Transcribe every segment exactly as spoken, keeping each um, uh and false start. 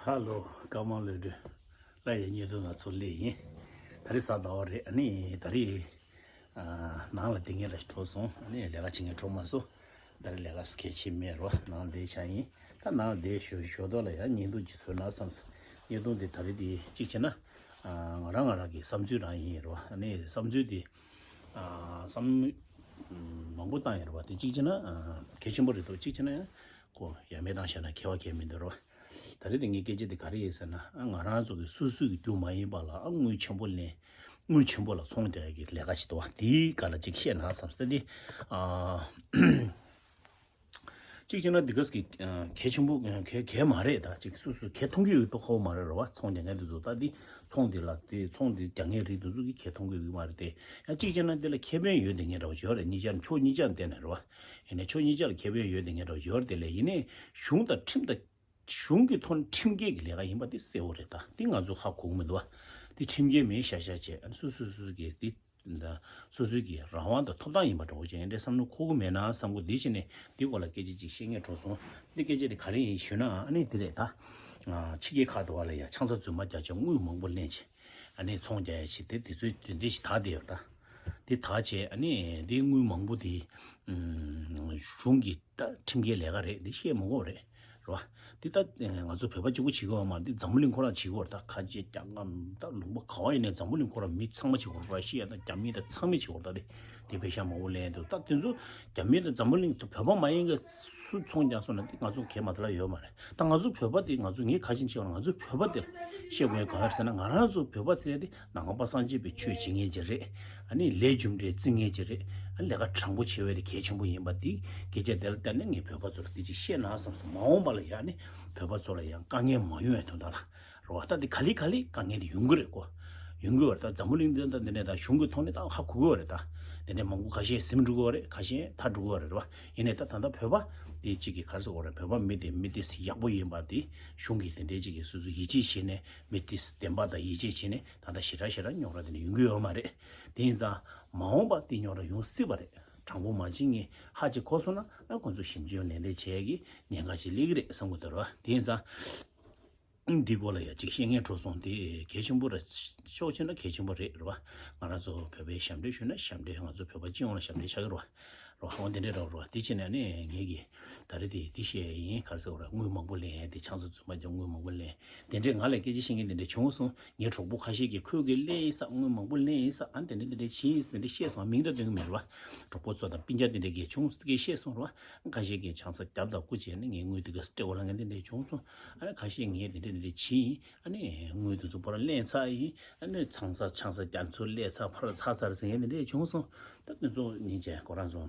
ཧ་ལོ། སྐར་མ་ལོས་དྲི་ལ་ཡ་ཉེ་དུ་ང་ཚོ་ལས་ཡིན། ད་རེས་གཟའ་ཟླ་བ་རེད། ཨ་ནི་ད་རེས་ཨ་ནང་ལ་བསྡད་མཁན་ར་ཞིག་གྲོངས་སོང་། ཨ་ནི་ལས་ཀ་བྱེད་མཁན་གྲོངས་མ་སོང་། ད་རེས་ལས་ཀ་གལ་ཆེ་མེད་རོ། ནང་ལ་བསྡད་བྱ་ཡིན། ད་ནང་ལ་བསྡད་ཞོ་ཞོ་ཏོ་ལ་ཡ་བརྙན་ཐུང་ཅིག་བཟོས་ན་བསམ་སོང་། བརྙན་ཐུང་འདི་ད་རེས་འདི་གཅིག་བྱས་ན་ཨ་ང་རང་ང་རང་གི་བསམ་ཚུལ་རང་ཡིན་རོ། ཨ་ནི་བསམ་ཚུལ་འདི་ཨ་བསམ་མང་པོ་བཏང་ཡོད་རེད་བ། དེ་གཅིག་བྱས་ན་ཨ་གལ་ཆེན་པོ་རེད་འདུག་གཅིག་བྱས་ན་ཡང་ཁོ་ཡ་མེད་བཏང་བཞག་ན་ཁེ་བ་གལ་མི་འདུག་རོ། ད་རེས་དེ་ངའི་སྐད་ཆ་དེ་ག་རེ་ཡིན་ཟེར་ན། ཨ་ང་རང་ཚོ་གི་སོ་སོའི་གི་རྒྱུ་མ་ཡིན་པ་ལ་ཨ་དངུལ་ཆེན་པོ་ལེན། དངུལ་ཆེན་པོ་ལ་ཚོང་རྒྱག་ཡ་གི་ལས་ཀ་ཞིག་འདུག་བ། དེའི་སྒང་ལ་ཅིག་བཤད་ན་བསམ་སྟེ་དེ། ཨ་གཅིག་བྱས་ན་འདི་ག་གི་ཨ་གལ་ཆེན་པོ་གལ་གལ་མ་རེད། ད་ཅིག་སོ་སོ་གལ་མཐོང་གི་ཡོད་དོ་ཁོ་མ་རེད་རོ་བ། ཚོང་རྒྱག་མཁན་དེ་ཚོ་ད་འདི་ཚོང་འདི་ལ་དེ་ཚོང་འདི་རྒྱག་མཁན་རིགས་དེ་ཚོ་གི་གལ་མཐོང་གི་ཡོད་མ་རེད་དེ། ཡང་གཅིག་བྱས་ན་འདི་ལ་ཁེ་ཕན་ཡོད་དེ་ངེས་འདྲ་བ་ཡོད་རེད། གཉིས་ཆར་ཕྱོགས་གཉིས་ཆར་བལྟས་ནས་རོ་བ། ཡིན་ནའི་ཕྱོགས་གཉིས་ཆར་ལ་ཁེ་ཕན་ཡོད་དེ་ངེས་འདྲ་བ་ཡོད་རེད་དེ་ལས། ཡིན་ནའི་གཞུང་དང་ཁྲིམས་དང་གཞུང་གི་ཐོག་ནས་ཁྲིམས་འགལ་གྱི་ལས་ཀ་ཡིན་པ་དེ་གསལ་བོ་རེད། ད་དེ་ང་ཚོ་ཧ་གོ་གི་མི་འདུག་བ། དེ་ཁྲིམས་འགལ་མིན་ཤ་ཤ་བྱས། ཨ་ནི་སོ་སོ་སོ་སོ་གི་དེ་ད་སོ་སོའི་གི་རང་དབང་དང་ཐོབ་ཐང་ཡིན་པ་འདྲ་བོ་བྱས། འདྲའི་བསམ་བློ་འཁོར་གི་མེད་ན་བསམ་གི་འདུག་འདི་བྱས་ནས་འདི་སྐོར་ལ་སྐད་ཆ་ཅིག་བཤད་སྙིང་བྲོ་སོང་། འདི་སྐད་ཆ་དེ་ག་རེ་ཡིན་ཞུས་ན། ཨ་ནི་དེ་རེད་ད། ཕྱི་རྒྱལ་ཁག་ཏུ་བ་ལ་ཡ་ཆང་ས་རྫུན་མ་རྒྱག་བྱས་དངུལ་མང་པོ་ལེན་བྱས། ཨ་ནི་ཚོང་རྒྱག་ཡ་བྱས་ཏེ་དེ་ཚོའི་དོན་དེ་ཞིག་དག་བསྡད་ཡོད་ད། དེ་དག་བྱས་ཨ་ནི་དེ་དངུལ་མང་པོ་དེ་གཞུང་གི་ད་ཁྲིམས་འགལ་ལས་ཀ་རེད། འདི་བཤད་མི་དགོས་རེད། རེད་བ། འདི་ད་ང་ཚོ་བོད་པ་གཅིག་པུ་བྱེད་དགོས་མ་རེད། འདི་འཛམ་བུ་གླིང་ཁོ་རང་བྱེད་དགོས་རེད། ད་ཁ་ཆེ་རྒྱ་སྒམ་ད་ལུང་པ་ག་བ་ཡིན་ནའི་འཛམ་བུ་གླིང་ཁོ་རང་མི་ཚང་མ་བྱེད་དགོས་རེད། ར་ཤི་ཡ་དང་རྒྱ་མི་དང་ཚང་མས་བྱེད་དགོས་རེད། ད་དེ་དེ་པེ་ཤ་མང་པོ་ལེན་འདུག་ད་དེ་ཚོ་རྒྱ་མི་དང་འཛམ་བུ་གླིང་དུ་བོད་པ་མ་ཡིན་མཁན་སུ་ཚོང་རྒྱག་སོང་ན་དེ་ང་ཚོ་གལ་མ་ཐ་ལ་ཡོད་མ་རེད། ད་ང་ཚོ་བོད་པ་དེ་ང་ཚོ་ངས་ཁ་ཆེན་བྱེད་པ་ང་ཚོ་བོད་པ་དེ་བཤད་དགོས་གང་ལ་ཟེར་ན། ང་རང་ཚོ་བོད་པ་དེ་དེ་ནང་པ་སངས་རྒྱས་པའི་ཆོས་བྱེད་མཁན་ཅིག་རེད། ཨ་ནི་ལས་རྒྱུ་འབྲས་བརྩི་མཁན་ཅིག་རེད། ཨ་ནི་ལས་ཀ་དྲང་པོ་བྱེད་འོས་དེ་གལ་ཆེན་པོ་ཡིན་པ་དེ་སྐད་ཆ་དེ་ལ་བལྟས་ནས་ངས་བོད་པ་ཚོ་ལ་དེ་ཅིག་བཤད་ན་བསམ་སོང་། མ་འོངས་པ་ལ་ཡང་ནི་བོད་པ་ཚོ་ལ་ཡང་དཀའ་ངལ་མ་ཡོང་བའི་དོན་དག་ལ། རེད་བ། ད་དེ་ག་ལེ་ག་ལེ་དཀའ་ངལ་དེ་ཡོང་གི་རེད་གོ། ཡོང་གི་བ་རེད། ད་འཛམ་བུ་གླིང་འདི་ད་འདི་ནས་ད་གཞུང་གི་ཐོག་ནས་ད་ཧ་གོ་གི་བ་རེད། ད་དེ་འདྲའི་མང་པོ་ཁ་ཤས་ཟིན་འགྲོ་གི་བ་རེད། ཁ་ཤས་ཐར་འགྲོ་གི་བ་རེད། རེད་བ། ཡིན་ནའི་ད་ད་ལྟ་བོད་པ་དེ་གཅིག་གི་ག་རེ་ཟེར་དགོས་རེད། བོད་པ་མི་དེ་མི་དེ་ཡག་པོ་ཡིན་པ་དེ་གཞུང་གི་དེ་འདྲའི་གཅིག་གི་སོ་སོ་ཡིད་ཆེས་བྱས་ནས་མི་དེ་བདེན་པ་དང་ཡིད་ཆེས་བྱས་ནས་ད་ལྟ་ཞེ་དྲག་ཞེ་དྲག་རྙོག་དྲ་དེ་འདྲ་ཡོང་གི་ཡོད་མ་རེད། དེ་ཡིན་ཙང་མ་འོངས་པ་དེ་རྙོག་དྲ་ཡོང་སྲིད་པ་རེད། དྲང་པོ་མ་བྱེད་ངེས་ཧ་ཅིག་གོ་སོང་ན་ཨ་ཁོང་ཚོ་ཞིབ་འཇུག་ནན་ཏན་བྱེད་ཀྱི་ཉེན་ཁ་ཞིག་སླེབས་ཀྱི་རེད་བསམ་གི་འདུག་རེད་བ། དེ་ཡིན་ཙང་། འདི་སྐོར་ལ་ཡ་གཅིག་བཤད་སྙིང་བྲོ་སོང་། དེ་གལ་ཆེན་པོ་རེད། ཕྱོགས་གཅིག་ན་གལ་ཆེན་པོ་རེད། རེད་བ། ང་རང་ཚོ་བོད་པའི་ཞབས་འདྲེན་ཞུས་ན་ཞབས་འདྲེན། ང་ཚོ་བོད་པ་སྤྱི་ཡོངས་ལ་ཞབས་འདྲེན་ཆགས་ཀྱི་རེད་བ། རེད་བ། འོ་དེ་འདྲས་རེད་བ། རེད་བ། དེ་བྱས་ནས་ནི་ངས་ཀྱི་ད་རེས་དེ་དེ་བཤད་ཡིན། ག་རེ་ཟེར་དགོས་རེད། དངུལ་མང་པོ་ལེན་ཡ་དེ་ཆང་ས་རྫུན་མ་རྒྱག་དངུལ་མང་པོ་ལེན། དེ་འདྲས་ང་ལ་སྐད་ཆ་བཤད་མཁན་དེ་འདྲས་བྱུང་སོང་། ངའི་གྲོགས་པོ་ཁ་ཤས་ཀྱིས་ཁོས་ཀྱི་ལེན་ཡིན་ས། དངུལ་མང་པོ་ལེན་ཡིན་ས། ཨ་དེ་འདྲས་དེ་འདྲས་བྱས་ཡིན་ས། དེ་འདྲས་བཤད་སོང་། མིང་དང་དོན་གྱི་མེད་རེད་བ། གྲོགས་པོ་ཚོ་དང་སྤུན་ཀྱག་དེ་འདྲས་ཀྱིས་བྱུང་སོང་། ཀྱིས་བཤད་སོང་རེད་བ། ཁ་ཤས་ཀྱིས་ཆང་ས་བརྒྱབ་དང་སྐུ་བྱས་ནས་ངའི་དངུལ་དེ་ག་སྤྲད་དགོས་ལབ་མཁན་དེ་འདྲས་བྱུང་སོང་། ཨ་ཁ་ཤས་ངས་དེ་འདྲས་དེ་འདྲས་བྱས་ཡིན། ཨ་ནི་དངུལ་དེ་ཚོ་ཕར་ལེན་ཚར་ཡིན། ཨ་ནི་ཆང་ས་ཆང་ས་རྒྱ་མཚོ་ལས་ཚར་ཕར་ཚར་ཚར་ཟེར་མཁན་དེ་འདྲས་བྱུང་སོང་། ད་དེ་ཚོ་སྙིང་རྗེ། ཁོ་རང་ཚོ་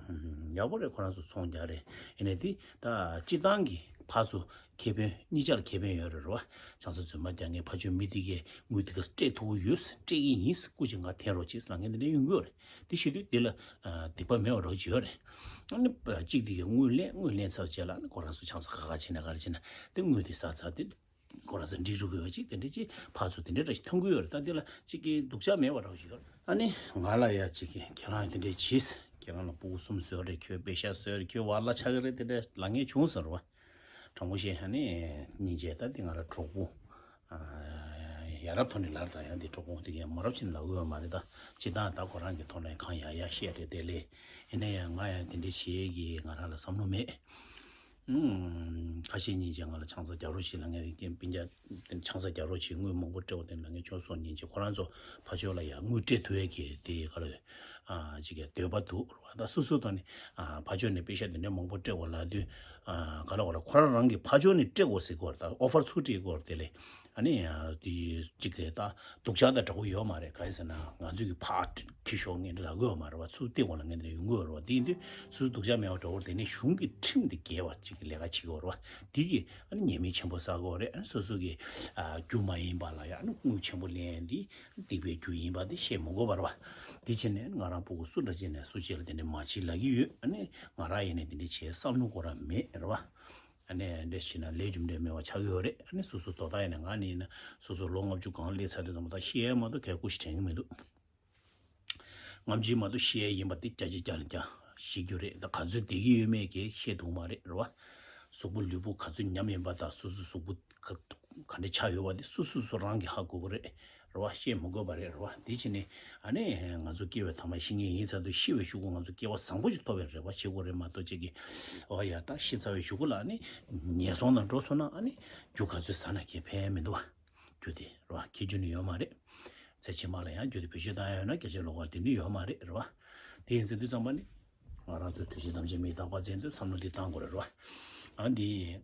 ཡག་པོ་རེད། ཁོ་རང་ཚོ་ཚོང་རྒྱག་རེད། ཡིན་ནའི་དེ་ད་སྤྱི་བཏང་གི་ཕར་ཚུར་ཁེ་ཕན་གཉིས་ཆར་ཁེ་ཕན་ཡོད་རེད་རེད་བ། ཆང་ས་རྫུན་མ་རྒྱག་མཁན་ཕར་ཕྱོགས་མི་དེ་གས་དངུལ་དེ་ག་སྤྲད་ཐུབ་ཀྱི་ཡོད། སྤྲད་ཀྱི་ཡིན། སྐུ་མཁྱེན་ང་འཐེན་རོགས་བྱེད་ཟེར་ལབ་མཁན་དེ་འདྲ་ཡོང་གི་ཡོད་རེད། དེ་བྱེད་དུས་དེ་ལ་སྡིག་པ་མེད་པ་རོགས་བྱེད་ཡོད་རེད། ཨ་ནི་གཅིག་དེ་གས་དངུལ་ལེན། དངུལ་ལེན་ཚར་རྗེས་ལ་ཨ་ནི་ཁོ་རང་ཚོ་ཆང་ས་ཁ་ཁ་བྱས་ནས་ག་རེ་བྱས་ན་དེ་དངུལ་དེ་ཟ་ཚར་དེ་ཁོ་རང་ཚོ་འགྲིག་འགྲོ་གི་ཡོད། ཅིག་དེ་འདྲ་ཅིག་ཕར་ཚུར་དེ་འདྲ་འདྲ་ཞིག་མཐོང་གི་ཡོད་རེད། ད་དེ་ལ་གཅིག་གིས་སྡུག་ཅག་མེད་པ་རོགས་བྱེད་ཡོད་རེད། ཨ་ནི་ང་ལ་ཡ་གཅིག་གིས་ཁྱེད་རང་དེ་འདྲ་བྱས། ཁྱེད་རང་ལ་སྤུ་གུ་གསུམ་བཟོས་རེད། ཁྱོད་པེ་ཤག་བཟོས་རེད། ཁྱོད་བ་གླ་ཆགས་ཀྱི་རེད། དེ་འདྲ་ལབ་མཁན་བྱུང་སོང་རེད་བ། དྲང་པོ་བཤད་ཨ་ནི་སྙིང་རྗེ། ད་འདི་ང་ལ་གྲོགས་པོ་ཡ་རབས་ཐོག་ནས་ལབ་དང་། ཡང་འདི་གྲོགས་པོ་འདི་གས་མ་རབས་ཕྱིན་ལབ་དགོས་པ་མ་རེད། ད་སྤྱི་བཏང་ད་ཁོ་རང་གི་ཐོག་ནས་གང་ཡག་ཡག་བཤད་རེད། དེ་ལས་ཡིན་ན་ཡང་ང་ཡང་དེ་འདྲ་བྱེད་ཀྱི་ང་རང་ལ་བསམ་བློ་མེད། ཁ་ཤས་སྙིང་རྗེ། ང་ལ་ཆང་ས་རྒྱག་རོགས་བྱེད་ལབ་མཁན་རེད། སྤུན་ཀྱག་ཆང་ས་རྒྱག་རོགས་བྱེད། དངུལ་མང་པོ་སྤྲད་དགོས་དེ་ལབ་མཁན་བྱུང་སོང་། སྙིང་རྗེ། ཁོ་རང་ཚོ་ཕར་ཕྱོགས་ལ་ཡང་དངུལ་སྤྲད་ཐུབ་ཡས་ཀྱི་དེ་ག་རེ་ཅིག་གི་འདོད་པ་འདུག་རེད་བ། ད་སོ་སོའི་ཐོག་ནས་ཕར་ཕྱོགས་ནས་པེ་ཤག་དེ་འདྲ་མང་པོ་སྤྲད་དགོས་ལབ་དུས་ག་ལ་བ་རེད། ཁོ་རང་རང་གིས་ཕར་ཕྱོགས་ནས་སྤྲད་དགོས་ཟེར་གོ་རེད། ད་ཨོ་ཕར་ཚུར་སྤྲད་དགོས་རེད། དེ་ལས་ཨ་ནི་དེ་གཅིག་རེད། ད་སྡུག་ཅག་དང་འདྲ་པོ་ཡོད་མ་རེད། ག་རེ་ཟེར་ན་ང་ཚོས་ཀྱི་ཕར་འཁྱེར་ཤོག་ངས་འདི་ལབ་དགོས་ཡོད་མ་རེད་བ། ཚུར་སྟེར་དགོས་ལབ་མཁན་དེ་འདྲ་ཡོང་གི་ཡོད་རེད་བ། དེ་ཡིན་དུས་སོ་སོ་སྡུག་ཅག་མེད་པ་འདྲ་པོ་རེད། དེ་ནས་གཞུང་གི་ཁྲིམས་དེ་འགལ་བ་ཅིག་གི་ལས་ཀ་བྱེད་ཀྱི་ཡོད་རེད་བ། དེ་གིས་ཨ་ནི་ཉེས་མིང་ཆེན་པོ་བསགས་ཀྱི་ཡོད་རེད། ཨ་ནི་སོ་སོ་གི་ཨ་རྒྱུ་མ་ཡིན་པ་ལ་ཡང་ཨ་ནི་དངུལ་ཆེན་པོ་ལེན་ཡ་འདི་སྡིག་པའི་རྒྱུ་ཡིན་པ་དེ་བཤད་མི་དགོས་པ་རེད་བ། དེ་བྱས་ནས་ང་རང་སྤུ་གུ་སུ་འདྲ་བྱས་ནས་སུ་བྱས་ལ་དེ་འདྲ་མ་བྱེད་ལབ་ཀྱི་ཡོད། ཨ་ནི་ང་རང་ཡིན་ནས་དེ་འདྲ་བྱེད་བསམ་བློ་ཁོ་རང་མེད་རེད་བ། ཨ་ནི་འདྲ་བྱས་ན་ལས་རྒྱུ་འབྲས་མེད་པ་ཆགས་ཀྱི་ཡོད་རེད། ཨ་ནི་སོ་སོ་དོ་བདག་ཡིན་ན་ང་ནི་ཡིན་ན་སོ་སོ་ལོ་ལྔ་བཅུ་གང་སླེབས་ཚར་དུས་ཙམ་པ་ད་ཤེས་ཡ་མ་གཏོགས་གལ་ཁུ་ཞིག་དྲན་གྱི་མི་འདུག་ལྔ་བཅུ་མ་གཏོགས་ཤེས་ཡ་ཡིན་པ་དེ་བརྒྱ་ཆ་བརྒྱ་ནས་བརྒྱ་ཤེས་རྒྱུ་རེད། ད་ག་ཚོད་བསྡད་ཀྱི་ཡོད་མེད་ཀྱི་ཤེས་ཐུབ་མ་རེད་རེད་བ། གཟུགས་པོ་ལུས་པོ་ག་ཚོད་ཉམས་ཡིན་པ་དང་སོ་སོའི་གཟུགས་པོ་ག་ག་ འདྲ་ཆགས་ཡོད་པ་དེ་སུ་སུ་སུ་རང་གིས་ཧ་གོ་གི་རེད། རེད་བ། བཤད་མི་དགོས་པ་རེད། རེད་བ། དེ་བྱས་ནས་ཨ་ནི་ང་ཚོ་སྐྱེ་བའི་ཐ་མ་ཤི་མཁན་ཡིན་ཚར་དུས་ཤི་བའི་གཞུག་གུ་ང་ཚོ་སྐྱེ་བ་བཟང་པོ་ཞིག་ཐོབ་པའི་རེ་བ་བྱེད་དགོས་རེད་མ་གཏོགས། ཅིག་གིས་ཨོ་ཡ་ད་ཤི་ཚར་བའི་གཞུག་གུ་ལ་ཨ་ནི་ངན་སོང་ན་འགྲོ་སོང་ན་ཨ་ནི་རྒྱུ་ག་ཚོད་ཟ་ན་ཁྱད་ཕན་མི་འདུག་བ། རྒྱུ་དེ་རེད་བ། ཁྱད་རྒྱུ་ནི་ཡོད་མ་རེད། ཚེ་ཕྱི་མ་ལ་ཡང་རྒྱུ་དེ་བེད་སྤྱོད་བཏང་ཡ་ཡོད་ན་སྐད་ཆ་ལོགས་ཀ་དེ་ནི་ཡོད་མ་རེད། རེད་བ། དེ་ཡིན་ཟེར་དུས་ཙམ་པ་ནི་ང་རང་ཚོའི་དུས་བཞི་ཐམས་ཅད་མི་རྟག་པ་ཟེར་དུས་བསམ་བློ་འདི་བཏང་དགོས་རེད། རེད་བ། ཨ་འདི།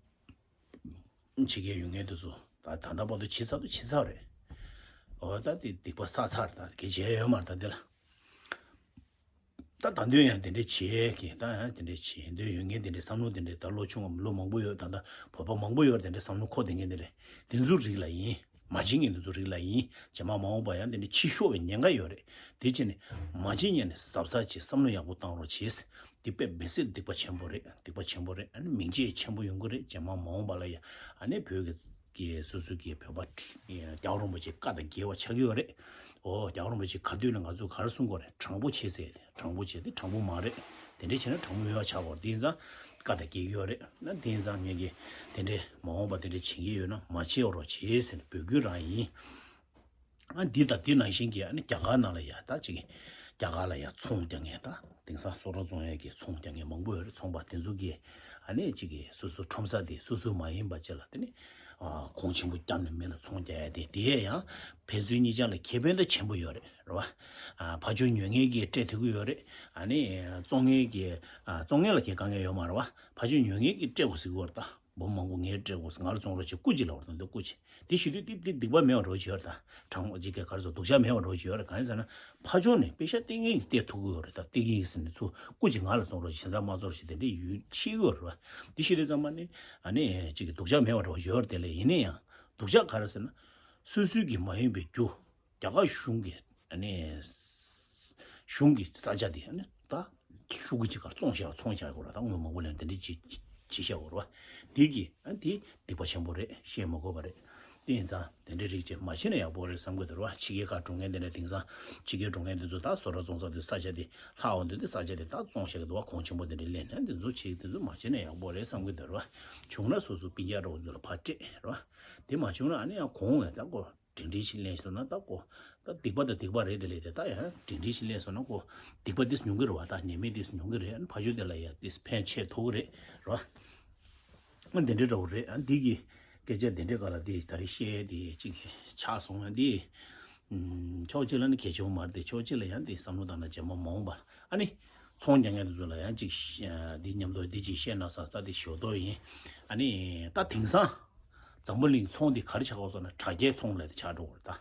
ཕྱི་རྒྱལ་ཡོད་མཁན་དེ་ཚོ་ད་ད་ལྟ་བར་དུ་ཕྱི་ཚར་དུ་ཕྱི་ཚར་རེད། འོ་ད་དེ་སྡིག་པ་བསགས་ཚར། ད་གལ་ཆེ་ཡོད་མ་རེད། ད་འདི་ལ་ད་ད་འདོད་ཡང་དེ་འདྲས་བྱེད་ཀྱི། ད་ཡང་དེ་འདྲས་བྱེད་འདོད་ཡོད་མཁན་དེ་འདྲས་བསམ་བློ་དེ་འདྲས། ད་ལོ་ཆུང་ལོ་མང་པོ་ཡོད། ད་ད་བོད་པ་མང་པོ་ཡོད་རེད། དེ་འདྲས་བསམ་བློ་འཁོར་བསྡད་མཁན་དེ་འདྲས། དེ་ཚོ་རིགས་ལ་ཡིན། མ་བྱེད་མཁན་དེ་ཚོ་རིགས་ལ་ཡིན། རྗེས་མ་མ་འོངས་པ་ཡང་དེ་འདྲས་ཕྱི་ཤོར་བའི་ཉེན་ཁ་ཡོད་རེད། དེ་བྱས་ནས་མ་བྱེད་མཁན་ནས་གཟབ་གཟབ་བྱེད། བསམ་བློ་ཡག་པོ་བཏང་རོགས་བྱེད། འདི་དཔེ་མི་སྲིད་སྡིག་པ་ཆེན་པོ་རེད། སྡིག་པ་ཆེན་པོ་རེད། ཨ་ནི་མིང་རྗེས་ཆེན་པོ་ཡོང་གི་རེད། རྗེས་མ་མ་འོངས་པ་ལ་ཡ་ཨ་ནི་བོད་ཀྱི་ཀྱི་སོ་སོ་གི་བོད་པ་རྒྱལ་བ་རིན་པོ་ཆེ་བཀའ་དང་འགལ་བ་ཆགས་ཀྱི་ཡོད་རེད། ཨོ་རྒྱལ་བ་རིན་པོ་ཆེ་ག་དུས་ནས་ང་ཚོ་ག་རེ་གསུང་གི་ཡོད་རེད། དྲང་པོ་བྱེད་ཟེར་ཏེ། དྲང་པོ་བྱེད་དེ་དྲང་པོ་མ་རེད། དེ་འདྲས་བྱས་ན་དྲང་པོ་མེད་པ་ཆགས་ཀྱི་ཡོད་རེད། དེ་ཡིན་ཙང་བཀའ་དང་འགལ་གྱི་ཡོད་རེད། ན་དེ་ཡིན་ཙང་ངས་ཀྱི་དེ་འདྲས་མ་འོངས་པ་དེ་འདྲས་བྱེད་ཀྱི་ཡོད་ན་མ་བྱེད་རོགས་བྱེད་ཟེར་ནས་འབོད་སྐུལ་རང་ཡིན། ཨ་འདི་དང་འདི་ནང་བཞིན་གྱི་ཨ་ནི་རྒྱ་གར་ནང་ལ་ཡ་ད་ཅིག་རྒྱ་གར་ལ་ཡ་ཚོང་རྒྱག་མཁན། ད་དེང་སང་སོ་ཊ་བཙོང་ཡས་ཀྱི་ཚོང་རྒྱག་མཁན་མང་པོ་ཡོད་རེད། ཚོང་པ་དེ་ཚོ་གིས་ཨ་ནི་ཅིག་གི་སོ་སོ་ཁྲོམ་ས་དེ་སོ་སོ་མ་ཡིན་པ་ཅིག་ལ་དེ་ནི་ཨ་གོང་ཆེན་པོ་བརྒྱབ་ནས་མི་ལ་ཚོང་རྒྱག་ཡ་དེ། དེ་ཡང་ཕན་ཚུན་གཉིས་ཆ་ལ་ཁེ་ཕན་ད་ཆེན་པོ་ཡོད་རེད། རེད་བ། ཨ་ཕར་ཕྱོགས་ཉོ་མཁན་གྱིས་སྤྲད་ཐུབ་ཀྱི་ཡོད་རེད། ཨ་ནི་བཙོང་མཁན་གྱིས་ཨ་བཙོང་མཁན་ལ་གའི་དཀའ་ངལ་ཡོད་མ་རེད་བ། ཕར་ཕྱོགས་ཉོ་མཁན་གྱིས་སྤྲད་དགོས་ཟེར་གྱི་ཡོད་རེད་ད། འབུམ་མང་པོ་ངས་སྤྲད་དགོས། ང་ལ་བཙོང་རོགས་བྱེད། སྐུ་མཁྱེན་ལབ་པ་དང་། འདི་སྐུ་མཁྱེན། དེ་ཞུ་དུས་དེ་དེ་སྡིག་པ་མེད་པ་འདྲ་བོ་ཅིག་ཡོད་རེད་ད། དྲང་པོ་ཅིག་ག་རེ་ཟེར། སྡུག་ཅག་མེད་པ་འདྲ་བོ་ཅིག་ཡོད་རེད། གང་ཡིན་ཟེར་ན་ཕར་ཕྱོགས་ནས་པེ་ཤ་སྟེར་མཁན་གྱིས་སྟེར་ཐུབ་ཀྱི་ཡོད་རེད་ད། སྟེར་གྱི་ཡིན་ཟེར་ནས་ཚུར་སྐུ་མཁྱེན་ང་ལ་བཙོང་རོགས་བྱེད། གཞན་དག་མ་བཙོང་རོགས་བྱེད། དེ་འདྲས་ཡོད་ཤེས་ཀྱི་ཡོད་རེད་བ། དེ་ཞུ་དུས་ཙམ་པ་ནི་ཨ་ནི་ཅིག་གི་སྡུག་ཅག་མེད་པ་འདྲ་བོ་ཡོད་རེད། དེ་ལས་ཡིན་ན་ཡང་སྡུག་ཅག་ག་རེ་ཟེར་ན། སོ་སོའི་གི་མ་ཡིན་པའི་རྒྱུ། རྒྱ་གར་གཞུང་གི་ཨ་ནི་གཞུང་གི་ས་ཆ་དེ་ཨ་ནི་ད་ཤོག་གུ་གཅིག་གར་བཙོང་བཞག་བཙོང་བཞག་གོ་ར། ད་དངུལ་མང་པོ་ལེན་དེ་འདྲ་ཅིག་ཅིག་བཞག་གོ་ར། དེ་གི་ཨ་དེ་སྡིག་པ་ཆེན་པོ་རེད། བཤད་མི་དགོས་པ་རེད། དེ་ཡིན་ཙང་དེ་འདྲ་རིགས་ཅིག་མ་བྱེད་ན་ཡག་པོ་རེད་བསམ་གི་འདུག་ར། ཕྱི་རྒྱལ་ཁག་འགྲོ་མཁན་དེ་འདྲ། དེང་སང་ཕྱི་རྒྱལ་འགྲོ་མཁན་དེ་ཚོ་ད་སོ་ཊ་བཙོང་ས་དེ་ས་ཆ་དེ་ལྷག་འོང་དུས་དེ་ས་ཆ་དེ་ད་བཙོང་བཞག་གི་འདུག་བ། གོང་ཆེན་པོ་དེ་འདྲ་ལེན་ན་དེ་ཚོ་བྱེད་དེ་ཚོ་མ་བྱེད་ན་ཡག་པོ་རེད་བསམ་གི་འདུག་ར། བྱུང་ན་སོ་སོ་སྤུན་ཀྱག་འདྲ་བོ་ཚོ་ལ་ཕར་སྤྲད་ར། དེ་མ་བྱུང་ན་ཨ་ནི་ཡང་གོང་ནས་ད་གོ་སྒྲིང་སྒྲིང་ཞིག་ལེན་སོང་ན་ད་གོ། ད་སྡིག་པ་དང་སྡིག་པ་རེད། དེ་ལས་དེ་ད་ཡང་སྒྲིང་སྒྲིང་ཞིག་ལེན་སོང་ན་གོ། སྡིག་པ་དེ་ཉུང་གི་རེད་བ། ད་ཉེས་དམིགས་དེ་ཉུང་གི་རེད། ཨ་ནི་ཕ་ཆོས་དེ་ལ་ཡ་དེ་ཕན་ཆེ་ཐུབ་ཀྱི་རེད་ར། ཨ་འདི་འདྲའི་འདྲ་བོ་རེད། ཨ་འདི་གི་སྐད་ཆ་འདི་འདྲའི་སྐབས་ལ་དེ་ད་རེས་བཤད་དེ་ཅིག་ཆགས་སོང་། ཨ་འདི་ཕྱོགས་གཅིག་ལ་ནི་གལ་ཆེ་བོ་མ་རེད་དེ། ཕྱོགས་གཅིག་ལ་ཡང་དེ་བསམ་བློ་བཏང་ན་རྗེས་མ་མ་འོངས་པ་ཨ་ནི་ཚོང་རྒྱག་མཁན་དེ་ཚོ་ལ་ཡང་ཅིག་འདི་མཉམ་དུ་འདི་ཅིག་བཤད་ན་བསམ། ད་དེ་ཞོ་ཏོ་ཡིན། ཨ་ནི་ད་དེང་སང་འཛམ་བུ་གླིང་ཚོང་འདི་ག་རེ་ཆགས་ཀྱི་ཡོད་ཟེར་ན་དྲ་རྒྱའི་ཚོང་ལས་དེ་ཆགས་འགྲོ་གི་རེད་ད།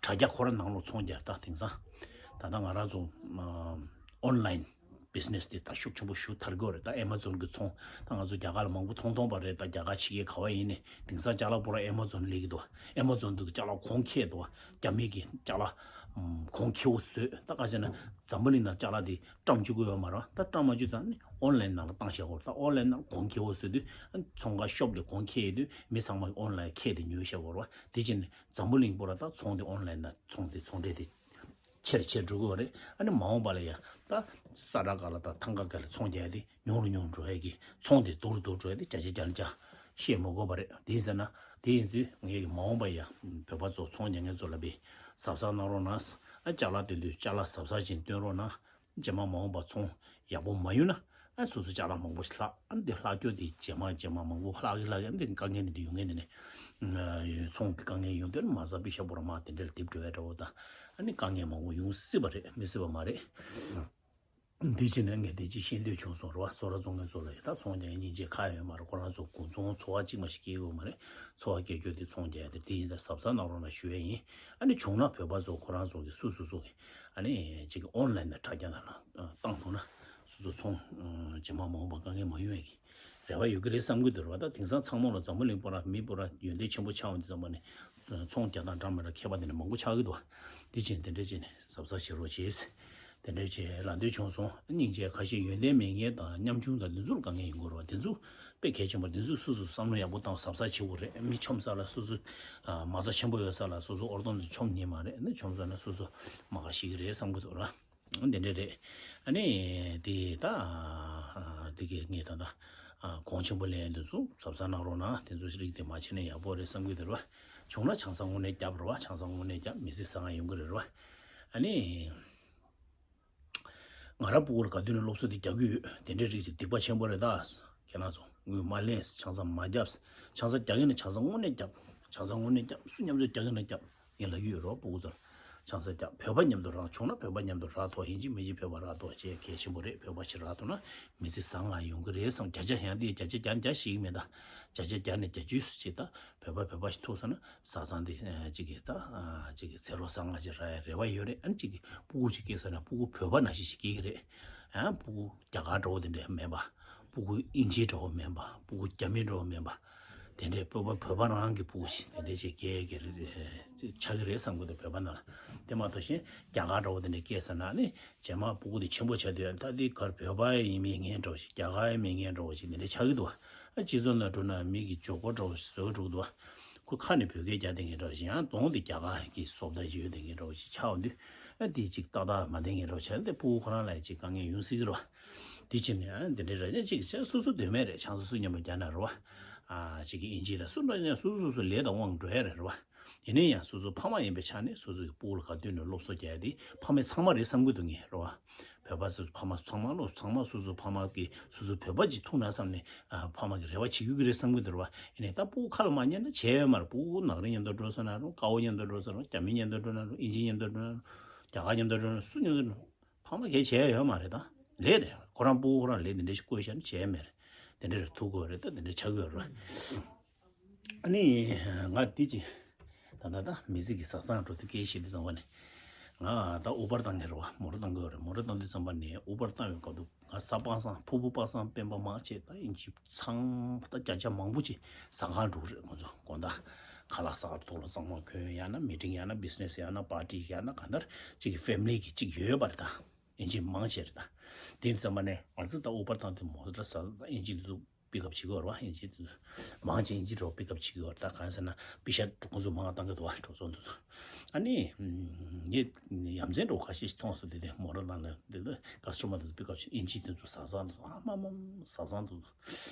དྲ་རྒྱ་ཁོ་རང་ནང་ལོགས་ཚོང་རྒྱག་ད་དེང་སང་། ད་ལྟ་ང་རང་ཚོ་ཨོན་ལན་བི་ཛི་ནེ་སི་དེ་ད་ཤུགས་ཆེན་པོ་ཞིག་དར་གྱི་ཡོད་རེད། ད་ཨེ་མ་ཛོན་གྱི་ཚོང་ད་ང་ཚོ་རྒྱ་གར་ལ་མང་པོ་མཐོང་མཐོང་པ་རེད། ད་རྒྱ་གར་ཕྱི་རྒྱལ་ག་བ་ཡིན་ནའི་དེང་སང་ཅ་ལག་པུ་ར་ཨེ་མ་ཛོན་སླེབས་ཀྱི་འདུག་ཨེ་མ་ཛོན་དུ་ཅ་ལག་གོང་ཁེ་འདུག་རྒྱ་མི་གི་ཅ་ལག་གོང་ཁེ་བོ་བཟོས། ད་ག་ཟེར་ན་འཛམ་བུ་གླིང་ནང་ཅ་ལག་དེ་བཀྲམ་བཅུག་གི་ཡོད་མ་རེད། ད་བཀྲམ་མ་བཅུག་ད་ནི་ཨོན་ལན་ནང་ལ་བཏང་བཞག་གོ། ད་ཨོན་ལན་ནང་གོང་ཁེ་བོ་བཟོས་དུས་ཚོང་ཁང་ཤོབ་དེ་གོང་ཁེ་ཡོད་དུས་མི་ཚང་མ་ཨོན་ལན་ཁེ་དེ་ཉོས་བཞག་གོ་རེད་བ། དེ་བྱས་ནས་འཛམ་བུ་གླིང་པུ་ར་ད་ཚོང་དེ་ཨོན་ལན་ནང་ཚོང་དེ་ཚོང་འབྲེལ་དེ་ཆེར་ཆེར་འགྲོ་གི་ཡོད་རེད། ཨ་ནི་མ་འོངས་པ་ལ་ཡ་ད་ས་ཁྲ་སྒང་ལ་ད་ཐང་ག་སྒང་ལ་ཚོང་རྒྱག་ཡ་དེ་ཉུང་རུ་ཉུང་རུ་འགྲོ་ཡ་གི་ཚོང་དེ་སྡུག་རུ་སྡུག་རུ་འགྲོ་ཡ་དེ་བརྒྱ་ཆ་བརྒྱ་ནས་བརྒྱ་བཤད་མི་དགོས་པ་རེད། དེ་ཡིན་ཟེར་ན་དེ་ཡིན་དུས་ངས་མ་འོངས་པ་ཡ་བོད་པ་ཚོ་ཚོང་རྒྱག་མཁན་ཚོ་ལ་བི་གཟབ་གཟབ་གནང་རོགས་གནང་། ཨ་ཅ་ལག་སྟོན་དུས་ཅ་ལག་གཟབ་གཟབ་བྱས་ནས་སྟོན་རོགས་གནང་། རྗེས་མ་མ་འོངས་པ་ཚོང་ཡག་པོ་མ་ཡོང་ན་ཨ་སོ་སོ་ཅ་ལག་མང་པོ་ཞིག་ལྷག་ཨ་འདི་ལྷག་རྒྱུ་དེ་རྗེས་མ་རྗེས་མ་མང་པོ་ལྷག་གི་ལྷག་གི་ཨ་འདི་དཀའ་ངལ་འདི་འདི་ཡོང་ངེས་འདི་ནས་ཚོང་གི་དཀའ་ངལ་ཡོང་དུས་མ་ཟ་པི་ཤ་པོ་ར་མ་དེ་འདྲ་ལ་རྡིབ་འགྲོ་ཡ་འདྲ་བོ་དང་ཨ་ནི་དཀའ་ངལ་མང་པོ་ཡོང་སྲིད་པ་རེད། མི་སྲིད་པ་མ་རེད། འདི་བྱས་ནས་ངས་དེ་ཅིག་ཤེས་འདོད་བྱུང་སོང་རེད་བ། སོ་ཊ་བཙོང་མཁན་ཚོ་ལ་ཡ་ད་ཚོང་རྒྱག་སྙིང་རྗེ་ཁ་ཡོད་མ་རེད། ཁོ་རང་ཚོ་དགུན་ཚོང་འཚོ་བ་གཅིག་མ་ཞིག་སྐྱེལ་དགོས་མ་རེད། འཚོ་བ་སྐྱེལ་རྒྱུ་དེ་ཚོང་རྒྱག་ཡ་དེ་དེ་ཡིན་ད་གཟབ་གཟབ་གནང་རོགས་གནང་ཞུ་ཡ་ཡིན། ཨ་ནི་བྱུང་ན་བོད་པ་ཚོ་ཁོ་རང་ཚོ་གི་སུ་སུ་སུ་གི་ཨ་ནི་ཅིག་ཨོན་ལན་ནས་དྲ་རྒྱ་ནང་ལ་བཏང་ཐུབ་ན་སོ་སོ་ཚོང་རྗེས་མ་མ་འོངས་པ་དཀའ་ངལ་མ་ཡོང་ཡ་གི་རེ་བ་ཡོད་གི་རེད་བསམ་གི་འདུག་རེད་བ། ད་དེང་སང་ཚང་མ་ལ་འཛམ་བུ་གླིང་པོ་ར་མི་པོ་ར་ཡོན་ཏན་ཆེན་པོ་ཆགས་འོང་དུས་ཙམ་པ་ནས་ཚོང་རྒྱག་སྟངས་འདྲ་མི་འདྲ་མཁས་པ་དེ་འདྲ་མང་པོ་ཆགས་ཀྱི་འདུག་དེ་བྱས་དེ་འདྲ་བྱས་ནས་གཟབ་གཟབ་བྱེད་རོགས་བྱེད། དེ་འདྲ་བྱས་ལབ་འདོད་བྱུང་སོང་། སྙིང་རྗེ། ཁ་ཤས་ཡོན་ཏན་མེད་མཁན་དང་ཉམ་ཆུང་དང་འདི་ཚོ་ལ་དཀའ་ངལ་ཡོང་གི་རེད་བ། དེ་ཚོ་དཔེ་གལ་ཆེན་པོ། དེ་ཚོས་སོ་སོ་བསམ་བློ་ཡག་པོ་བཏང་གཟབ་གཟབ་བྱེད་དགོས་རེད། མི་འཆམ་ས་ལ་སོ་སོ་མ་རྩ་ཆེན་པོ་ཡོད་ས་ལ་སོ་སོ་ཨོར་ཏོང་ཙམ་འཆམ་ཉན་མ་རེད། འདི་འཆམ་ས་ན་སོ་སོ་མ་ག་ཤེས་ཀྱི་རེད་བསམ་གི་འདུག་ར། འདི་འདྲ་རེད། ཨ་ནི་དེ་ད་དེ་གི་ངས་ད་ལྟ་ ཨ་གོང་ཆེན་པོ་ལེན་དེ་ཚོ་གཟབ་གཟབ་གནང་རོགས་གནང་། དེ་ཚོ་རིགས་དེ་མ་བྱས་ན་ཡག་པོ་རེད་བསམ་གྱི་འདུག་ར། བྱུང་ན་ཆང་ས་དངོས་གནས་རྒྱབ་ར་བ། ཆང་ས་དངོས་གནས་རྒྱབ། མི་ཚེ་བཟང་ང་ཡོང་གི་རེད་ར་བ། ཨ་ནི། ང་རང་སྤུ་གུར་ག་དུས་ནས་སློབ་གསོ་དེ་རྒྱག་གི་ཡོད། དེ་འདྲའི་རིགས་ཀྱི་སྡིག་པ་ཆེན་པོ་རེད་ད། ཁྱེད་རང་ཚོ་དངུལ་མ་ལེན། ཆང་ས་མ་རྒྱབ། ཆང་ས་རྒྱག་གི་ན་ཆང་ས་དངོས་གནས་རྒྱབ། ཆང་ས་དངོས་གནས་རྒྱབ། སུ་མཉམ་དུ་རྒྱག་གི་ན་རྒྱབ། ངས་ལབ་ཀྱི་ཡོད་རོགས། སྤུ་གུ་ཚོར་ཆང་ས་རྒྱབ། བོད་པ་མཉམ་དུ་རག། བྱུང་ན་བོད་པ་མཉམ་དུ་རག་ཐོག་ཡིན་གཅིག་མིན་གཅིག་བོད་པ་རག་ཐོག་བྱས་གལ་ཆེན་པོ་རེད། བོད་པ་ཞིག་རག་ཐུབ་ན་མི་ཚེ་བཟང་ང་ཡོང་གི་རེད་བསམ། བརྒྱ་ཆ་ཡང་དེ་བརྒྱ་ཆ་བརྒྱ་ནས་བརྒྱ་ཞིག་མེད་ད། བརྒྱ་ཆ་བརྒྱ་ནས་བརྒྱད་ཅུ་ཞིག་ད། བོད་པ་བོད་པ་ཞིག་ཐུག་སོང་ན་བཟའ་ཚང་དེ་ཨ་གཅིག་གིས་ད་ཨ་གཅིག་གིས་ཚེ་རོགས་བཟང་ང་ཅིག་རག་ཡ་རེ་བ་ཡོད་རེད། ཨ་ནི་གཅིག་གིས་སྤུ་གུ་ཅིག་སྐྱེས་སོང་ན་སྤུ་གུ་བོད་པ་ནང་བཞིན་ཞིག་སྐྱེ་གི་རེད། ཨ་སྤུ་གུ་རྒྱ་གར་འདྲ་བོ་དེ་འདྲ་མེད་པ། སྤུ་གུ་དབྱིན་ཇི་འདྲ་བོ་མེད་པ། སྤུ་གུ་རྒྱ་མི་འདྲ་བོ་མེད་པ། དེ་འདྲའི་བོད་པ་བོད་པ་རང་གི་སྤུ་གུ་ཞིག་དེ་འདྲའི་ཅིག་སྐྱེ་གི་རེད། ཆགས་ཀྱི་རེད་བསམ་གི་འདུག་བོད་པ་ནང་ལ། དེ་མ་གཏོགས་གཞན་རྒྱ་གར་འདྲ་བོ་དེ་འདྲ་སྐྱེས་སོང་ན་ནི་རྗེས་མ་སྤུ་གུ་དེ་ཆེན་པོ་ཆགས་དུས་ད་དེ་གར་བོད་པ་ཡིན་མིན་ངན་འདྲ་བོ་ཞིག་རྒྱ་གར་ཡིན་མིན་ངན་འདྲ་བོ་ཞིག་དེ་འདྲ་ཆགས་ཀྱི་འདུག་ཨ་སྤྱི་ཚོགས་ནང་འགྲོ་ན་མི་གི་འཇོག་པོ་འདྲ་བོ་ཞིག་བཟོས་འགྲོ་གི་འདུག་ཁོ་ཁ་ནས་བོད་སྐད་རྒྱག་བསྡད་མཁན་འདྲ་བོ་ཞིག་ཡང་གདོང་དེ་རྒྱ་གར་གྱི་བཟོ་ལྟ་ཞིག་ཡོད་བསྡད་མཁན་འདྲ་བོ་ཞིག་ཆགས་འོང་དུས། ཨ་དེ་ཅིག་ཏག་ཏག་མ་བསྡད་མཁན་འདྲ་བོ་ཆགས་ཏེ་སྤུ་གུ་ཁོ་རང་ལ་ཅིག་དཀའ་ངལ་ཡོང་སྲིད་ཀྱི་རེད་བ། དེ་ཕྱིར་ནས་ཨ་འདི་འདྲའི་ར་ཅན་ཅིག་བྱས་སོ་སོ་འདོད་མེད་རེད། ཆང་ས་སུ་མཉམ་པོ་རྒྱག་ན་རེད་བ། ཨ་ཅིག་གི་དབྱིན་ཇི་དང་སུ་འདྲ་ཡང་སོ་སོ་སོ་སོ་ལས་དང་དབང་འགྲོ་ཡ་རེད་རེད་བ། ཡིན་ན་ཡང་སོ་སོ་ཕ་མ་ཡིན་པའི་ཆ་ནས་སོ་སོ་གི་སྤུ་གུ་ལ་ག་དུས་ནས་སློབ་གསོ་རྒྱག་ཡ་དེ་ཕ་མའི་ཚང་མ་རེད་བསམ་གྱི་འདུག་ངས་རེད་བ། བོད་པ་ཚོ་ཕ་མ་ཚང་མ་ལོ་ཚང་མ་སོ་སོ་ཕ་མ་གིས་སོ་སོ་བོད་པ་ཅིག་ཐུག་ན་བསམ་ནས་ཨ་ཕ་མ་གི་རེ་བ་བྱེད་རྒྱུ་གི་རེད་བསམ་གྱི་འདུག་རེད་བ། ཡིན་ནའི་ད་སྤུ་གུ་ཁ་ལ་མ་ཉན་ན་བྱས་ཡོད་མ་རེད། སྤུ་གུ་ནག་རིགས་མཉམ་དུ་འགྲོ་སོང་ན་རུང་། དཀར་པོ་མཉམ་དུ་འགྲོ་སོང་ན་རུང་། རྒྱ་མི་མཉམ་དུ་འགྲོ་ན་རུང་། དབྱིན་ཇི་མཉམ་དུ་འགྲོ་ན་རུང་། རྒྱ་གར་མཉམ་དུ་འགྲོ་ན་རུང་། སུ་མཉམ་དུ་འགྲོ་ན་རུང་། ཕ་མ་གིས་བྱས་ཡོད་མ་རེད། ད་ལས་རེད། ཁོ་རང་སྤུ་གུ་ཁོ་རང་ལས་དེ་འདྲ་ཞིག་བསྐོས་བཞག་ན་བྱས་མེད་རེད། དེ་འདྲ་རེད། ཐུག་དགོས་རེད། ད་དེ་འདྲ་ཆགས་ཀྱི་ཡོད་རེད། ཨ་ནི་ང་འདི་ཅི། ད་ད་ད་མི་ཚེ་གི་བཟའ་ཚང་འགྲོ་དུས་སྐད་ཆ་བཤད་དུས་ཙམ་པ་ནས། ང་ད་ཨུ་བར་བཏང་མཁན་རེད་བ། མོ་ཊ་བཏང་གི་ཡོད་རེད། མོ་ཊ་བཏང་དུས་ཙམ་པ་ནས་ཨུ་བར་བཏང་བའི་སྐབས་དུ་ང་གཟའ་པ་སངས་ཕུར་བུ་པ་སངས་སྤེན་པ་མང་ཆེ་ད་དབྱིན་ཇི་ཚང་ད་བརྒྱ་ཆ་མང་པོ་ཅིག་ཟ་ཁང་འགྲོ་གི་རེད། ཁོང་ཚོ་དགོང་དག་ཁ་ལག་ཟ་གར་ཐོག་ལ་གཙང་མ་གྱོན། ཡང་ན་མི་ཊིང་ཡང་ན་བི་ཛི་ནེ་སི་ཡང་ན་པར་ཊི་ཡང་ན་གང་ལྟར་ཅིག་གི་ཕེ་མི་ལི་གི་ཅིག་ཡོད་པ་རེད། ད་དབྱིན་ཇི་མང་ཆེ་རེད། ད་དེ་ཙམ་པ་ནས་ང་ཚོ་ད་ཨུ་བར་བཏང་དུས་མོ་ཊ་ཟ་ད་དབྱིན་ཇི་འདི་ཚོ་པིག་ཨབ་བྱེད་ཀྱི་ཡོད་རེད་བ། དབྱིན་ཇི་དེ་ཚོ་མང་ཆེ་དབྱིན་ཇི་འདྲ་བོ་པིག་ཨབ་བྱེད་ཀྱི་ཡོད་རེད། ད་གང་ཟེར་ན་པི་ཤ་ཁོང་ཚོ་མང་བ་བཏང་གི་འདུག་བ། གྲོགས་ཚོགས་འདི་ཚོ། ཨ་ནི་ངས་ཡ་མཚན་འདྲ་བོ་ཁ་ཤས་ཤིག་མཐོང་སོང་། དེ་དེ་མོ་ཊ་ནང་ལ་དེ་དེ་ཀ་སི་ཊ་མར་དེ་ཚོ་པིག་ཨབ་བྱེད། དབྱིན་ཇི་དེ་ཚོ་ཟ་ཟ་འདུག་ཨ་མ་མ་མ་ཟ་ཟ་འདུག་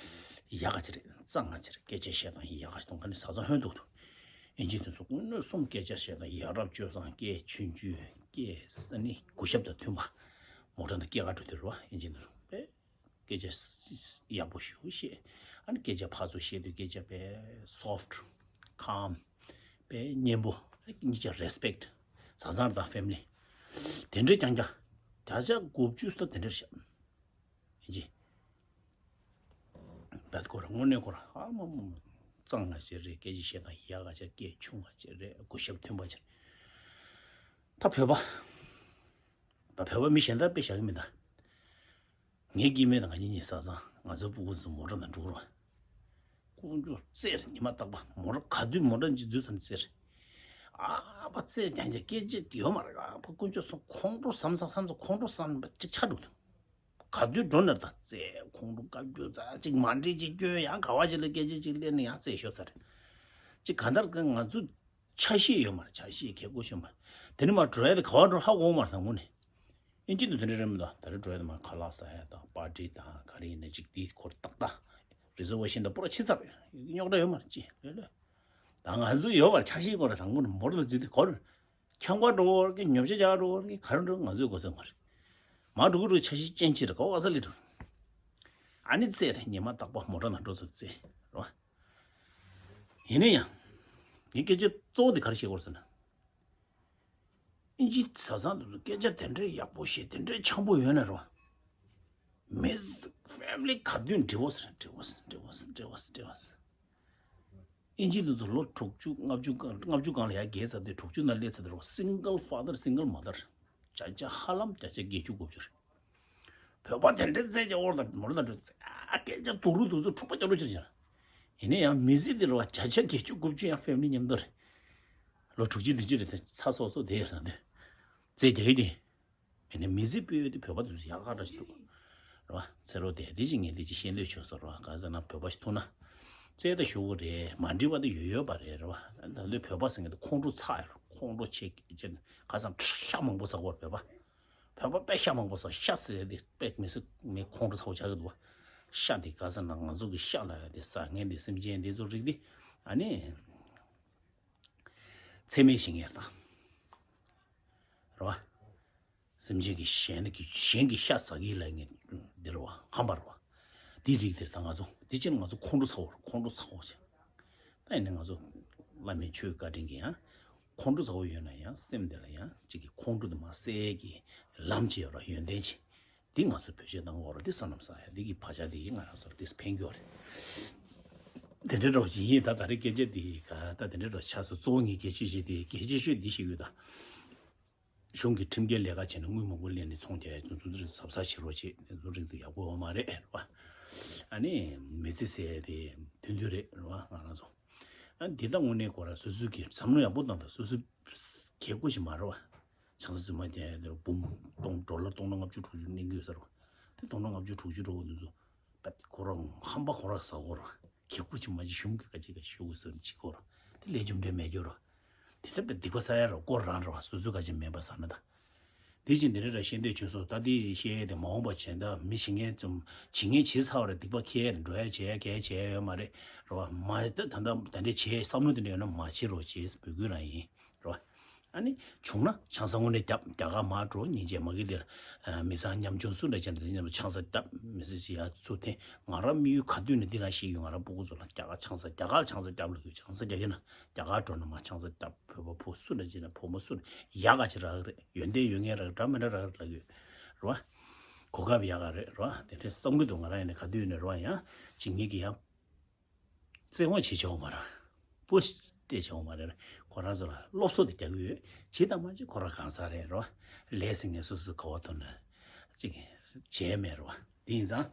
ཡག་ག་ཅིག་རེད། གཙང་ང་ཅིག་རེད། སྐད་ཆ་བཤད་སྟངས་ཡག་ག་ཅིག་མཐོང་། ཁ་ནས་ཟ་ཟ་ཧོན་འདུག་དབྱིན་ཇི་དེ་ཚོ་ཀུན་སློང་གསུམ། སྐད་ཆ་བཤད་སྟངས། ཡ་རབས་སྤྱོད་བཟང་། སྐད་ཆུང་ཆུང་། སྐད་ཨ་ནི་གུས་ཞབས་དང་མཐུན་པ། མོ་ཊ་ནང་སྐྱེལ་ག་འགྲོ་དུས་རེད་བ། དབྱིན་ཇི་དེ་ཚོ་དཔེ་སྐད་ཆ་ཡག་པོ་ཞིག་བཤད། ཨ་ནི་སྐད་ཆ་ཕར་ཚུར་བཤད་དུས་སྐད་ཆ་དཔེ་སོཕ་ཊི། ཁམ། དཔེ་སྙན་པོ། གཉིས་ཆ་རེ་སི་པེག་ཊི། བཟའ་ཚང་དང་ཕེ་མི་ལི། དེ་འདྲའི་རྐྱང་རྐྱང་། བརྒྱ་ཆ་དགུ་བཅུ་ཙམ་དེ་འདྲ་རེད་ཤག་དབྱིན་ཇི། བད་ཁོ་རང་དངོས་གནས་ཁོ་རང་ཨ་མ་མ་མ། གཙང་ང་ཅིག་རེད། སྐད་ཆ་བཤད་སྟངས་ཡག་ག་ཅིག་སྐད་ཆུང་ང་ཅིག་རེད། གུས་ཞབས་མཐུན་པ་ཅིག་ད་བོད་པ། ད་བོད་པ་མི་གཞན་དག་དཔེ་བཞག་གི་མིན་ད། ངའི་སྐྱེ་དམན་དང་ང་གཉིས་གཉིས་བཟའ་ཚང་། ང་ཚོའི་སྤུ་གུ་ཚོ་མོ་ཊ་ནང་འགྲོ་རོགས། དཀོན་མཆོག་བཙལ་རེད། ཉི་མ་རྟག་པར་མོ་ཊ་ག་དུས་མོ་ཊ་གཅིག་འཛུལ་ཙམ་བཙལ་རེད། ཨ་ཕ་བཙལ་རྐྱང་རྐྱང་སྐད་ཆ་ཡོད་མ་རེད། ཨ་ཕ་དཀོན་མཆོག་གསུམ། ཁོང་ཁྲོ་ཟ་ཟ་ཟ་ཟ་ཁོང་ཁྲོ་ཟ་ཟ་ཅིག་ཆགས་འགྲོ་འདུག་ག་དུས་འགྲོ་ན་ད་བཙལ། ཁོང་ཁྲོ་བཀའ་བརྒྱུད་ཙ་ཅིག་མ་འགྲིག་ཅིག་སྐྱོན། ཡང་ག་བ་ཅིག་ལ་སྐད་ཆ་ཅིག་སླེབས་ན་ཡང་བཙལ་ཤོར་ས་རེད། ཅིག་གང་ལྟར་ང་ཚོ་ཆ་ཤས་ཡོད་མ་རེད། ཆ་ཤས་གལ་དགོས་ཤོད་མ་རེད། དེ་ནི་མ་འགྲོ་ཡ་དེ་ག་བ་འགྲོ་ཧ་གོ་མ་རེད། དང་པོ་ནས་ཨིན་ཇི་འདི་དེ་འདྲ་རེད་མི་འདུག་ད་རེས་འགྲོ་ཡ་དེ་མ་ཁ་ལག་ཟ་ཡ་དང་པར་ཊི་དང་ག་རེ་ཡིན་ན་ཅིག་དེའི་སྐོར་ཏག་ཏག་རི་ཛར་ཝེ་ཤན་དང་པོ་ར་ཕྱི་ཚར་རེད། རྙོག་དྲ་ཡོད་མ་རེད། ཅི་ལོས་ལོས། ད་ང་ཚོ་ཡོད་པར་ཆ་ཤས་སྐོར་ར་དང་པོ་ནས་མོ་ཊ་ལ་འཛུལ་དུས་གོ་རེད། ཁྱམས་ཁ་འགྲོ་བར་གི་ཉོ་ཆ་རྒྱག་འགྲོ་བར་གི་ག་རེ་འགྲོ་ང་ཚོའི་གོ་ས་མ་རེད། མ་འགྲོ་གི་འགྲོ་ཆ་ཤས་ཅན་ཅི་རེད། ག་བ་ས་ལི་འགྲོ། ཨ་ནི་བཙལ་རེད། ཉི་མ་རྟག་པར་མོ་ཊ་ནང་འགྲོ་ཚུར་བཙལ་རོ། ཡིན་ན་ཡང་། ངའི་སྐད་ཆ་གཙོ་བོ་དེ་ག་རེ་བཤད་དགོས་ཟེར་ན། ཨིན་ཇི་བཟའ་ཚང་དེ་ཚོ་སྐད་ཆ་དེ་འདྲའི་ཡག་པོ་བཤད། དེ་འདྲའི་འཆམ་པོ་ཡོད་ན་རོ། མི་ཕེ་མི་ལི་ག་དུས་འདྲི་བོ་ཟེར། འདྲི་བོ་ཟེར། འདྲི་བོ་ཟེར། འདྲི་བོ་ཟེར། ཨིན་ཇི་དེ་ཚོ་ལོ་དྲུག་ཅུ་ལྔ་བཅུ་ལྔ་བཅུ་སྒང་ལ་ཡར་རྒས་ཚར་དུས། དྲུག་ཅུ་ནང་སླེབས་ཚར་དུས་རོ། སིང་གལ་ཕ་དར་སིང་གལ་མ་དར། བརྒྱ་ཆ་ཧ་ལམ་བརྒྱ་ཆ་བརྒྱད་ཅུ་དགུ་བཅུ་རེད། བོད་པ་དེ་འདྲའི་རྩེད་རྒྱ་འོར་དང་མོར་དང་འགྲོ་རྩེད། ཨ་སྐད་ཆ་དུག་རུ་དུག་ཚོ་འཁྲུག་པ་རྒྱག་རོགས་བྱེད་ཀྱང་། ཡིན་ན་ཡང་མི་ཚེ་འདི་རུ་བ་བརྒྱ་ཆ་བརྒྱད་ཅུ་དགུ་བཅུ་ཡང་ཕེ་མི་ལི་མཉམ་དུ་རེད། ལོ་དྲུག་ཅུ་བདུན་ཅུ་རེད་དེ་ཚ་སོ་སོ་དེ་ཡར་དང་དེ་རྩེད་རྒྱག་གི་དེ། ཡིན་ན་མི་ཚེ་སྤོས་ཡོད་དེ་བོད་པ་དེ་ཚོ་ཡག་ག་འདྲ་ཞིག་འདུག་རེད་བ། ཚེ་རོགས་དེ་དེ་ཅིག་ངས་དེ་ཅིག་ཤེས་འདོད་བྱུང་སོང་རེད་བ། གང་ཟེར་ན་བོད་པ་ཞིག་ཐུག་ན། རྩེད་ད་ཞུ་གི་རེད། མ་འགྲིག་པ་དེ་ཡོད་ཡོད་པ་རེད། རེད་བ། ད་ལོས་བོད་པ་ཟེར་མཁན་དེ་ཁོང་ཁྲོ་ཚ་ཡོད་རེད། ཁོང་ཁྲོ་ཆེ་ཆེ་ཁ་སང་ཤ་མང་པོ་ཟ་གི་ཡོད་རེད་བོད་པ། བོད་པ་དཔེ་ཤ་མང་པོ་ཟ། ཤ་ཟེར་དེ་དཔེ་མི་སྲིད་མི་ཁོང་ཁྲོ་ཚ་པོ་ཆགས་ཀྱི་འདུག་བ། ཤ་དེ་ག་ཟེར་ན་ང་ཚོ་གི་ཤ་ལ་ཡ་དེ་ཟ་མཁན་དེ་སེམས་ཅན་དེ་ཚོ་རིགས་དེ་ཨ་ནི་ཚད་མེད་བཞེངས་ཡས་དང་། རེད་བ། སེམས་ཅན་གྱི་གཞན་གྱི་གཞན་གྱི་ཤ་ཟ་གི་ལ་ངས་འདི་རེད་བ་ཧམ་པ་རེད་བ། དེ་རིགས་དེར་ད་ང་ཚོ་དེ་ཕྱིར་ང་ཚོ་ཁོང་ཁྲོ་ཚ་བོ་རེད། ཁོང་ཁྲོ་ཚ་བོ་བྱས། ད་ཡིན་ནའི་ང་ཚོ་བླ་མའི་ཆོས་བཀའ་དྲིན་གྱིས་ཡང་ཁོང་ཁྲོ་ཚ་བོ་ཡོད་ན་ཡང་སེམས་དེ་ལ་ཡང་གཅིག་གི་ཁོང་ཁྲོ་དེ་མ་སེལ་གྱི་ལམ་ཅིག་ཡོད་ར་ཡོན་ཏན་ཅིག་འདི་ང་ཚོ་བེད་སྤྱོད་གཏང་དགོས་ར། འདི་བསོད་ནམས་བསགས་ཡ་འདི་གི་བག་ཆགས་འདི་ང་རང་ཚོར་འདི་ཕན་གྱི་ཡོད་རེད། དེ་འདྲའི་འདྲ་བོ་ཅིག་ཡིན། ད་ད་རེས་སྐད་ཆ་འདི་ག་ད་དེ་འདྲའི་འདྲ་བོ་ཆགས་སོང་། གཙོ་བོ་ངས་གལ་ཆེ་ཤོས་དེ་གལ་ཆེ་ཤོས་འདི་ཞིག་ཡོད་ད། གཞུང་གི་ཁྲིམས་འགལ་ལས་ཀ་བྱས་ནས་དངུལ་མང་པོ་ལེན་ནས་ཚོང་རྒྱག་ཡ་དེ་ཚོ་གཟབ་གཟབ་བྱེད་རོགས་བྱེད། དེ་ཚོ་རིགས་དེ་ཡག་པོ་ཡོད་མ་རེད་རེད་བ། ཨ་ནི་མི་ཚེ་ཟེར་ཡ་དེ་དུས་དུས་རེད་རེད་བ། ང་རང་ཚོ་ཨ་འདི་ལྟ་དངོས་གནས་ཁོ་ར་སོ་སོའི་གི་བསམ་བློ་ཡག་པོ་བཏང་དང་སོ་སོའི་གལ་དགོས་ཤིག་མ་རེད་བ། ཆང་ས་རྫུན་མ་རྒྱག་ཡ་དེ་འབུམ་སྟོང་ཌོ་ལར་སྟོང་ཕྲག་ལྔ་བཅུ་དྲུག་ཅུ་གནས་ཀྱི་ཡོད་ས་རེད་བ། དེ་སྟོང་ཕྲག་ལྔ་བཅུ་དྲུག་ཅུ་འགྲོ་བ་འདི་ཚོ། པད་ཁོ་རང་ཧམ་པ་ཁོ་རང་ཟ་གོ་ར། ཁེ་ཁུ་ཅི་མ་ཅི་གཞུང་གི་ཁ་ཅིག་ག་ཤོག་གུ་སོན་ཅི་གོ་ར། དེ་ལས་རྒྱུ་འབྲས་མེད་རྒྱུ་ར། དེ་ལྟ་བུའི་སྡིག་པ་བསགས་ཡ་ར་སྐོར་རང་ར་བ་སོ་སོའི་ཁ་ཅིག་མེད་པ་ཟ་ན་ད། དེ་ཅི་འདི་རེད་ར་ཤེས་འདོད་བྱུང་སོང་། ད་དེ་ཤེས་ཡ་དེ་མ་འོངས་པ་བྱས་ད་མི་བྱེད་ངན་ཙམ་བྱེད་ངན་བྱེད་ཚར་བ་ར་སྡིག་པ་ཁེ་ར་འགྲོ་ཡ་བྱེད་ཡ་གལ་བྱེད་ཡ་ཡོད་མ་རེད་ར་བ། མ་ད་ད་ད་ད་འདྲས་བྱེད་བསམ་བློ་དེ་འདྲ་ཡོད་ན་མ་བྱེད་རོགས་བྱེད་འབོད་སྐུལ་རང་ཡིན་ར་བ། ཨ་ནི་བྱུང་ན་ཆང་ས་དངོས་གནས་རྒྱབ་རྒྱ་གར་མར་འགྲོ་ཉིན་རྗེས་མ་གི་དེར་མི་ཚང་ཉམ་ཆུང་སུ་འདྲ་ཅན་དང་མཉམ་དུ་ཆང་ས་རྒྱབ་མི་སྲིད་ཅི་ཡ་ཚུ་དེ་ང་རང་མི་ཡུལ་ག་དུས་ནས་འདི་རང་ཤེས་ཡོད། ང་རང་སྤུ་གུ་ཚོ་ལ་རྒྱ་གར་ཆང་ས་རྒྱ་གར་ཆང་ས་རྒྱབ་ལ་གི་ཆང་ས་རྒྱག་གི་ན་རྒྱ་གར་འགྲོ་ན་མ་ཆང་ས་རྒྱབ། བོད་པ་བུ་སུ་འདྲ་ཅན་ན་བུ་མོ་སུ་ཡག་ག་ཅི་རག་གི་རེད། ཡོན་ཏན་ཡོད་ངེས་རག་གི་འདྲ་མི་འདྲ་རག་གི་ལ་གི་རེད་བ། གོ་སྐབས་ཡག་ག་རེད་རེད་བ། དེ་འདྲའི་བསམ་གི་འདུག་ང་རང་ཡིན་ན་ག་དུས་ནས་རེད་བ་ཡང་ཅིག་ངེད་ཀྱི་ཡང་། བཙན་དབང་བྱེད་ཆོག་མ་རེད། པོ་སྟེ་ཆོག་མ་རེད། ཁོ་རང་ཚོ་ལ་སློབ་གསོ་དེ་རྒྱག་གི་ཡོད། བྱེད་དང་མ་བྱེད་ཁོ་རང་གང་ཟག་རེད་རོ། ལས་ཟིན་ངེས་སོ་སོའི་ག་བ་ཐོན་ན་ཅིག་བྱས་མེད་རོ། དེ་ཡིན་ཙང་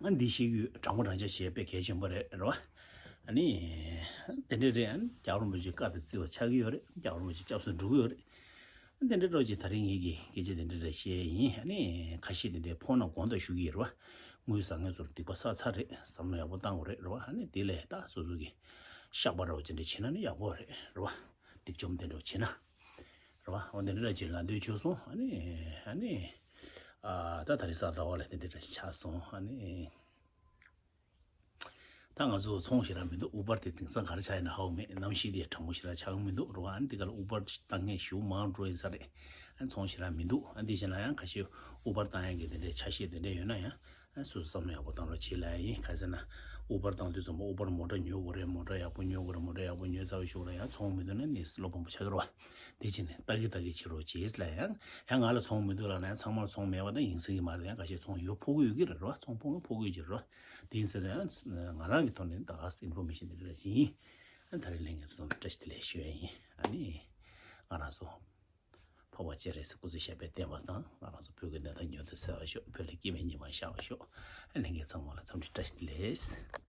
ཨ་འདི་ཤེས་ཀྱི་ཡོད། དྲང་པོ་དྲང་བཞག་བྱས་པས་གལ་ཆེན་པོ་རེད་རོ། ཨ་ནི་དེ་འདྲ་རེད། ཨ་ནི་རྒྱལ་བ་རིན་པོ་ཆེ་བཀའ་དང་བརྩི་བ་ཆགས་ཀྱི་ཡོད་རེད། རྒྱལ་བ་རིན་པོ་ཆེ་སྐྱབས་སུ་འགྲོ་གི་ཡོད་རེད། དེ་འདྲ་འདྲ་ཅིག་ད་རིང་ངེད་ཀྱིས་སྐད་ཆ་དེ་འདྲ་འདྲ་བཤད་ཡིན། ཨ་ནི་ཁ་ཤས་དེ་འདྲའི་ཕོག་ན་དགོངས་དག་ཞུ་གི་ཡིན་རེད་བ། དངུལ་བཟང་ངན་ཚོར་སྡིག་པ་བསགས་ཚར་རེད། བསམ་བློ་ཡག་པོ་བཏང་དགོས་རེད་རེད་བ། ཨ་ནི་དེ་ལས་ད་སོ་སོ་གི་བཤགས་པ་འདྲ་བོ་དེ་འདྲ་བྱེད་ན་ནི་ཡག་པོ་རེད་རེད་བ། སྡིག་བཅོམ་དེ་འདྲ་བོ་བྱེད་ན་རེད་བ། འོ་དེ་འདྲ་འདྲ་ཅིག་ལ་འདོད་བྱུང་སོང་། ཨ་ནི་ཨ་ནི་ཨ་ད་ད་རིང་གཟའ་ཟླ་བ་ལ་དེ་འདྲ་འདྲ་ཅིག་ཆགས་སོང་། ཨ་ནི། ད་ང་ཚོ་ཚོང་ཞེ་དྲག་མི་འདུག་ཨུ་བར་དེ་དེང་སང་ག་རེ་ཆགས་ཡིན་ན་ཧ་གོ་མེད། གནམ་གཤིས་དེ་གྲང་མོ་ཞེ་དྲག་ཆགས་ཀྱི་མི་འདུག་རེད་བ། ཨ་ནི་དེ་ག་ལ་ཨུ་བར་བཏང་མཁན་ཞེ་པོ་མང་འགྲོ་ཡིན་ས་རེད། ཨ་ནི་ཚོང་ཞེ་དྲག་མི་འདུག་ཨ་ནི་དེ་བཞིན་ལ་ཡང་ཁ་ཤས་ཨུ་བར་བཏང་ཡག་གི་དེ་འདྲའི་ཆ་ཤས་དེ་འདྲ་ཡོད་ན་ཡང་ཨ་ནི་སོ་སོ་བསམ་བློ་ཡག་པོ་བཏང་རོགས་བྱེད་ལབ་ཡ་ཡིན། ག་ཟེར་ན་ཨུ་བར་བཏང་དུས་ཙམ་པ་ཨུ་བར་མོ་ཊ་ཉོ་དགོས་རེད། མོ་ཊ་ཡག་པོ་ཉོ་དགོས་རེད། མོ་ཊ་ཡག་པོ་ཉོས་ཚར་བའི་གཞུག་ལ་ཡང་ཚོང་མི་འདུག་ན་ནི་བློ་ཕམ་པོ་ཆགས་ཀྱི་རེད་བ། དེ་བྱས་ནས་ལྟ་གི་ལྟ་གི་བྱེད་རོགས་བྱེད་ལབ་ཡང་ཡང་ང་ལ་ཚོང་མི་འདུག་ལབ་ན་ཡང་ཚང་མར་ཚོང་མེད་པ་དང་ཡིན་སྲིད་ཀྱི་མ་རེད། ཡང་ཁ་ཤས་ཚོང་ཡོད་ཕོག་གི་ཡོད་ཀྱི་རེད་རོ། ཚོང་ཕོག་ནི་ཕོག་གི་ཡོད་ཀྱི་རེད་རོ། དེ་ཡིན་ཟེར་ན་ཡང་ང་རང་གི་ཐོག་ནས་ད་ག་ཨིན་ཕོར་མེ་ཤིན་དེ་འདྲ་ཞིག་ཡིན། ཨ་ད་རེས་ལྷན་རྒྱས་ཚོ་ཚང་མ་བཀྲ་ཤིས་བདེ་ལེགས་ཞུ་ཡ་ཡིན། ཨ་ནི་ང་རང་ཚོ་འཕགས་པ་སྤྱན་རས་གཟིགས་སྐུ་ཚེ་ཞབས་པད་བརྟན་པ་དང་ང་རང་ཚོ་བོད་ཀྱི་གནས་སྟངས་མྱུར་དུ་གསལ་བར་ཤོག་བོད་ལ་སྐྱིད་པའི་ཉི་མ་ཤར་བར་ཤོག་ཨ་ལྷན་རྒྱས་ཚང་མ་ལ་འཚམས་འདྲི་བཀྲ་ཤིས་བདེ་ལེགས།